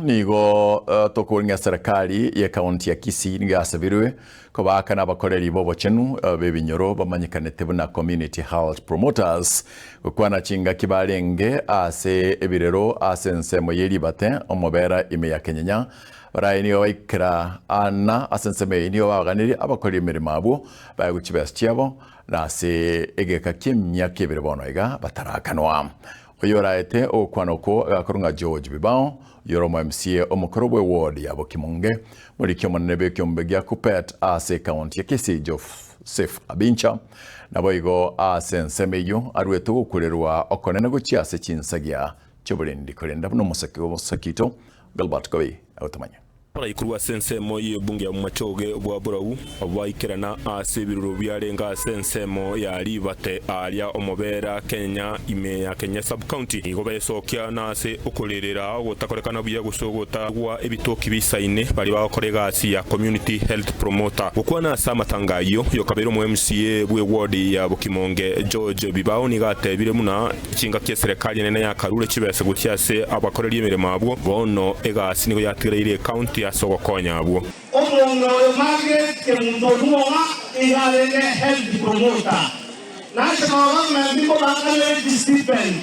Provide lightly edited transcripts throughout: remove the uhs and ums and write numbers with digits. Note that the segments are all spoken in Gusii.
nigo tokoria ng'a eserekari y'ecounty ya Kisii nigo yasabirwe kobaaka nabakoreri b'obochenu b'ebinyoro bamanyekanete buna Community Health Promoters gokwana chingaki barenge ase ebirero ase ensemo ye ribate omobera ime ya Kenyenya. Baraye nigo baikera ana ase ensemo eye nigo babaganirie abakori emeremo abwo baegwe chibesa chiabo na ase egeka ki'emiaka ebere bono iga batarakanwa. Oyoraete ogokwana okwo agakorwa ng'a George Bibao, oyore omo MCA omokoro bwe ward ya Bokimonge, moriki omonene bw'ekiombe gia Kuppet ase ecounty ya Kisii Joseph Abincha, naboigo ase ensemo eyio aruete ogokurerwa okonene gochia ase chinsagia chioborendi korenda buna omosake oito Gilbert Kobi agotomanya. Korwa ase ensemo y'ebunge ya Bomachoge bwa Borau, baikerana ase ebiroro biarenge ase ensemo ya Ribate aaria Omobera, Kenya, ime ya Kenya Sub-County. Nigo besokia na ase okorerera ogotakorekana buya gose ogotagwa ebitoki bisaine baria bagokora egasi ya Community Health Promoter. Gokwana ase amatanga ayio, yokabeire omo MCA bwe ward ya Bokimonge George Bibao nigo atebire buna Chingaki eserekari enene yakarure chibesa gochia ase abakoreri emeremo abwo, bono egasi nigo yatigereire ecounty ase ogokonya abwo. Omong'ina oyo Margaret Kemunto Onwong'a iga arenge health promoter. National government nkobakanere chistipend.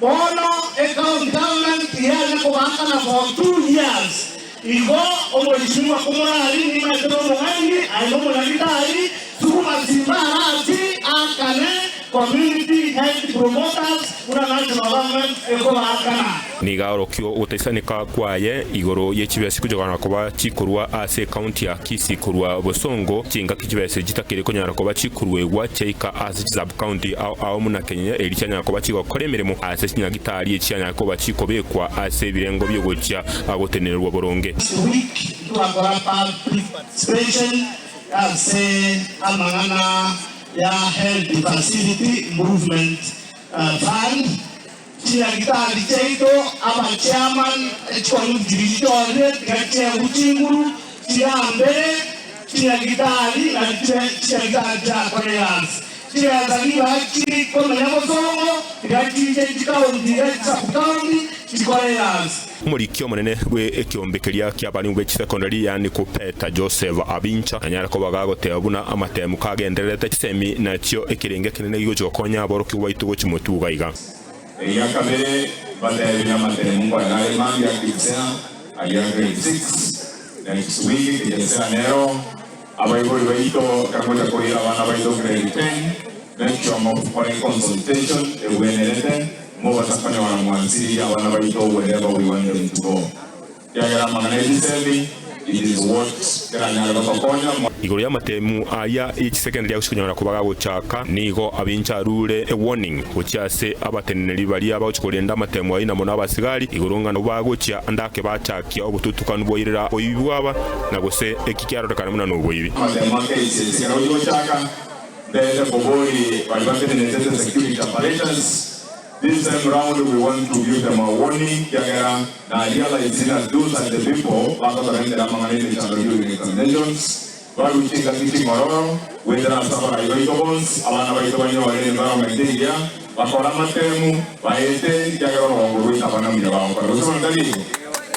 Bono ecounty government tiyanya kobaakana for 2 years. Igo omoisimwa komorari nimaete nomong'aini aye nomonyagitari, sukuma simba arati aakane Community Health Promoters buna National Government ekobaakana. Nigo aorokia ogotaisaneka kwaye igoro ye chibesa chikonyara koba chikorwa ase ekaunti ya Kisii korwa Bosongo, chingaki chibesa echi chitakire konyara koba chikoruegwa chiaika ase chisub-county ao ao buna Kenyenya erio chianyara koba chigokora emeremo ase chinyagitari echi chianyara koba chikobekwa ase ebirengo biogochia gotenenerwa boronge. Last week ntwakora public participation ase amang'ana ya Health Facility Improvement Fund, chinyagitari chiaito, aba chairman, chikomiti chiria chichorire tiga chiegwe chinguru chigambere chinyagitari na chibe chinyagitari chirakore egasi. Chibesa nigo chiri komenya bosongo tiga chiche chikaunti iga chisub-county chikore egasi. Omoriki omonene bwe ekiombe keria ki'abarimu be chisekondari yaani Kupeta Joseph Abincha nanyare koba gagoteba buna amatemu kagendererete chisemi nachio ekerengo ekenene gigochia gokonya aborokigwa baito gochia motuga iga. Eria kabere mbateebire amatemu nkorera are mambia KPSEA aria grade 6 next week KPSEA nero Abaibori baito ekero ngocha koira abana baito grade 10, make sure mokore consultation egwenerete, mobasa konyora mwansiririe abana baito wherever we want them to go. Ekiagera amang'ana ebisemi, it is what keranyare gotokonya. Igoro y'amatemu aya ye chisekendari agochia konyora koba gagochaka, nigo abincha arure a warning gochia ase abateneneri baria bagochia korenda amatemu ayio na mono abasigari, igoro ng'a nabo bagochia ande ake bachakia obotutukanu bwairera oboibi bwaba, na gose eki kiarorekana buna noboibi. Amatemo a KCSE ekero gochaka, nterete kobori baria batenenete the security apparatus, this time round we want to give them a warning kiagera na realize ng'a those are the people bagotorentera amang'ana emechando during examinations, barue chingaki ching'ororo goetera ase abarai baito bonsi, abana baito banyore environment engiya, bakore amatemu, baete ekiagera orogongo rwaito abana mbuya bagokora. Gose bono tari igo?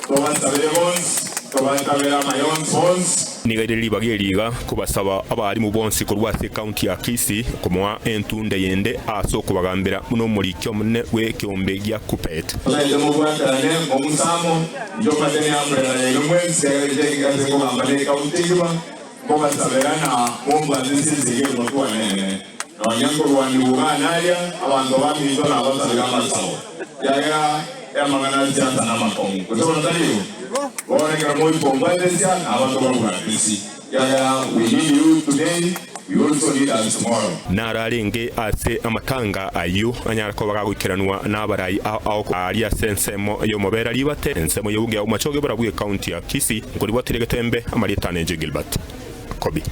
Tobasabere bonsi, tobatabere amaya onsi bonsi. Nigo ere ribaga eri iga kobasaba abalimu bonsi korwa ase ekaunti ya Kisii komoa entunde yende ase okobagambera buna omoriki omonene bw'ekeombe gia Kuppet. Totaete mobwaterane momusamo, inche omanyete ne umbrella yaino mwensi, ekiagera inche ekegasi nkogamba ne ekaunti engima, nkobasabera na mombwate since ege motwanene. Nonya nkorwanigwa iga naria, abanto baminto nabasabire amasabo, ekiagera amang'ana a siasa namakong'u. Gose bono tari igo? Bono ekero moikombwatesia, nabo tobabwatesi, ekiagera we need you today, you also need us tomorrow. Nararenge ase amatanga ayio anyare koba gagoikeranwa nabarai ao ao aaria ase ensemo y'omobera ribate, ensemo y'obugia bw'amachoge barabwo ekaunti ya Kisii, nkoribwatire getembe amarieta ane inche Gilbert Kobi.